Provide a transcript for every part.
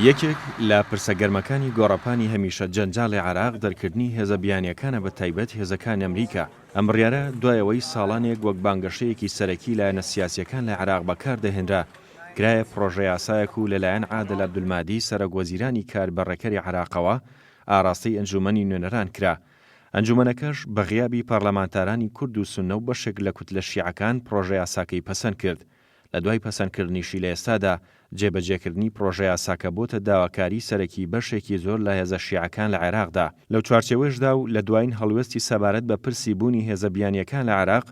یەکێک لە پرسە گەرمەکانی گۆڕەپانی هەمیشە جەنجاڵی عێراق دەرکردنی هێزە بیانییەکانە بە تایبەت هێزەکانی ئەمریکا. ئەم بڕیارە دوای ئەوەی ساڵانێک وەک بانگەشەیەکی سەرەکی لایەنە سیاسییەکان لە عێراق بەکاردەهێنرا، کرایە پڕۆژەیاسایەک و لەلایەن عادل عەبدولمەهدی سەرۆکوەزیرانی کاربەڕێکەری عێراقەوە ئاراستەی ئەنجوومەنی نوێنەران کرا. ئەنجوومەنەکەش بە غیابی پەرلەمانتارانی کورد و سوننە و بەشێک لە کوتلە شیعەکان پڕۆژەیاساکەی پەسەند کرد. لە دوای پەسەندکردنیشی لە ئێستادا جێبەجێکردنی پڕۆژەیاساکە بۆتە داواکاری سەرەکی بەشێکی زۆر لە هێزە شیعەکان لە عێراقدا. لەو چوارچێوەیشدا و لە دوایین هەڵوێستی سەبارەت بە پرسی بوونی هێزە بیانییەکان لە عێراق،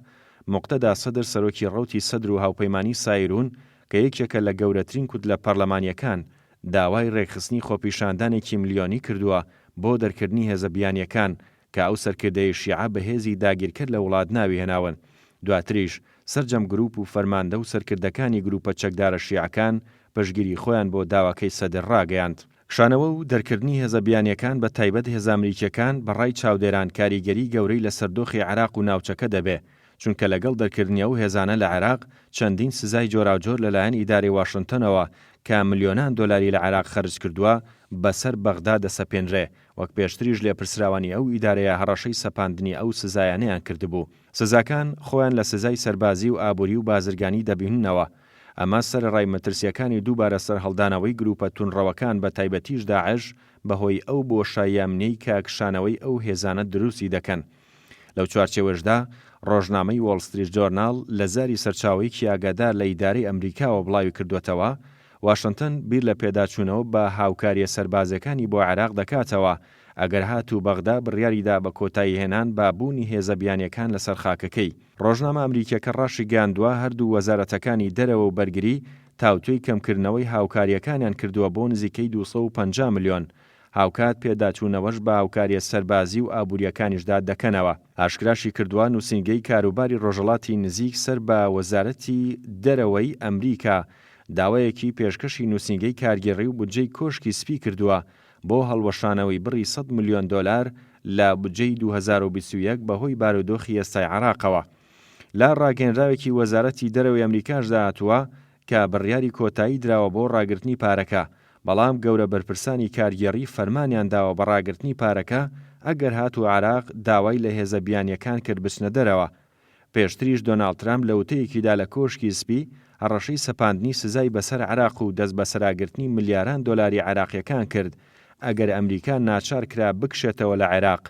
موقتەدا سەدر سەرۆکی ڕەوتی سەدر و هاوپەیمانی سایرون کە یەکێکە لە گەورەترین کوتلە پەرلەمانییەکان، داوای رێکخستنی خۆپیشاندانێکی ملیۆنی کردووە بۆ دەرکردنی هێزە بیانییەکان کە ئەو سەرکردەیەی شیعە بە هێزی داگیرکەر لە وڵات ناوی هێناون، دواتریش سەرجەم گروپ و فەرماندە و سەرکردەکانی گروپە چەکدارە شیعەکان پشتگیری خۆیان بۆ داواکەی سەدر راگەیاند. کشانەوە و دەرکردنی هێزە بیانییەکان بە تایبەت هێزە ئەمریکییەکان بە ڕای چاودێران کاریگەری گەورەی لەسەر دۆخی عێراق و ناوچەکە دەبێ، چونکە لەگەڵ دەرکردنی ئەو هێزانە لە عێراق چەندین سزای جۆراوجۆر لەلایەن ئیدارەی واشنتۆنەوە کە ملیۆنان دۆلاری لە عێراق خەرج کردووە بەسەر بەغدا دەسەپێنرێ، وەک پێشتریش لێپرسراوانی ئەو ئیدارەیە هەڕەشەی سەپاندنی ئەو سزایانەیان کردبوو. سزاکان خۆیان لە سزای سەربازی و ئابووری و بازرگانی دەبیننەوە. ئەمە سەرەڕای مەترسییەکانی دووبارە سەرهەڵدانەوەی گرووپە توندڕەوەکان بە تایبەتیش داعش بەهۆی ئەو بۆشاییە ئەمنیەی کە کشانەوەی ئەو هێزانە دروستی دەکەن. لەو چوارچێوەشدا ڕۆژنامەی وۆڵ ستریت جۆرناڵ لە زاری سەرچاوەیەکی ئاگادار لە ئیدارەی ئەمریکاوە بڵاویکردووەتەوە، واشنتن بیر لە پێداچوونەوە بە هاوکارییە سەربازییەکانی بۆ عێراق دەکاتەوە ئەگەر هاتوو بەغدا بڕیاریدا بە کۆتاییهێنان بە بوونی هێزە بیانییەکان لەسەر خاکەکەی. ڕۆژنامە ئەمریکییەکە ڕاشیگەیاندووە، هەردوو وەزارەتەکانی دەرەوە و بەرگری تاوتوێی کەمکردنەوەی هاوکارییەکانیان کردووە بۆ نزیکەی 250 ملیۆن، هاوکات پێداچوونەوەش بە هاوکارییە سەربازی و ئابوورییەکانیشدا دەکەنەوە. ئاشکراشی کردووە، نووسینگەی کاروباری ڕۆژهەڵاتی نزیک سەر بە وەزارەتی دەرەوەی ئەمریکا داوایەکی پێشکەشی نووسینگەی کارگێڕی و بودجەی کۆشکی سپی کردووە بۆ هەڵوەشانەوەی بڕی 100 ملیۆن دۆلار لە بودجەی 2021 بەهۆی بارودۆخی ئێستای عێراقەوە. لە ڕاگەیەنراوێکی وەزارەتی دەرەوەی ئەمریکاشدا هاتووە کە بڕیاری کۆتایی دراوە بۆ ڕاگرتنی پارەکە، بەڵام گەورە بەرپرسانی کارگێڕی فەرمانیان داوە بە ڕاگرتنی پارەکە ئەگەر هاتوو عێراق داوای لە هێزە بیانییەکان کرد بچنە دەرەوە. پێشتریش دۆناڵد ترەمپ لە وتەیەکیدا لە کۆشکی سپی هەڕەشەی سەپاندنی سزای بەسەر عێراق و دەستبەسەراگرتنی ملیاران دۆلاری عێراقییەکان کرد ئەگەر ئەمریکا ناچار کرا بکشێتەوە لە عێراق.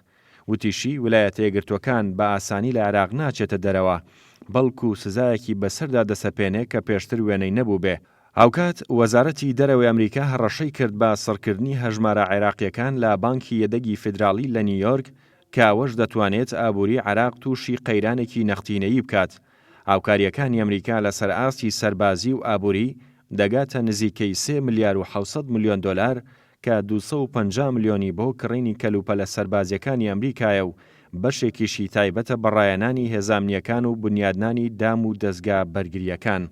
وتیشی، ولایەتە یەکگرتووەکان بە ئاسانی لە عێراق ناچێتە دەرەوە، بەڵکو سزایەکی بەسەردا دەسەپێنێ کە پێشتر وێنەی نەبووبێ. هاوکات، وەزارەتی دەرەوەی ئەمریکا هەڕەشەی کرد بە سڕکردنی هەژمارە عێراقییەکان لە بانکی یەدەگی فیدراڵی لە نیویۆرک کە ئەوەش دەتوانێت ئابووری عێراق تووشی قەیرانێکی نەختینەیی بکات. هاوکارییەکانی ئەمریکا لەسەر ئاستی سەربازی و ئابووری دەگاتە نزیکەی سێ ملیار و 700 ملیۆن دۆلار کە 250 ملیۆنی بۆ کڕینی کەلوپەلە سەربازییەکانی ئەمریکایە و بەشێکیشی تایبەتە بە ڕاهێنانی هێزە ئەمنییەکان و بنیادنانی دام و دەزگا بەرگرییەکان.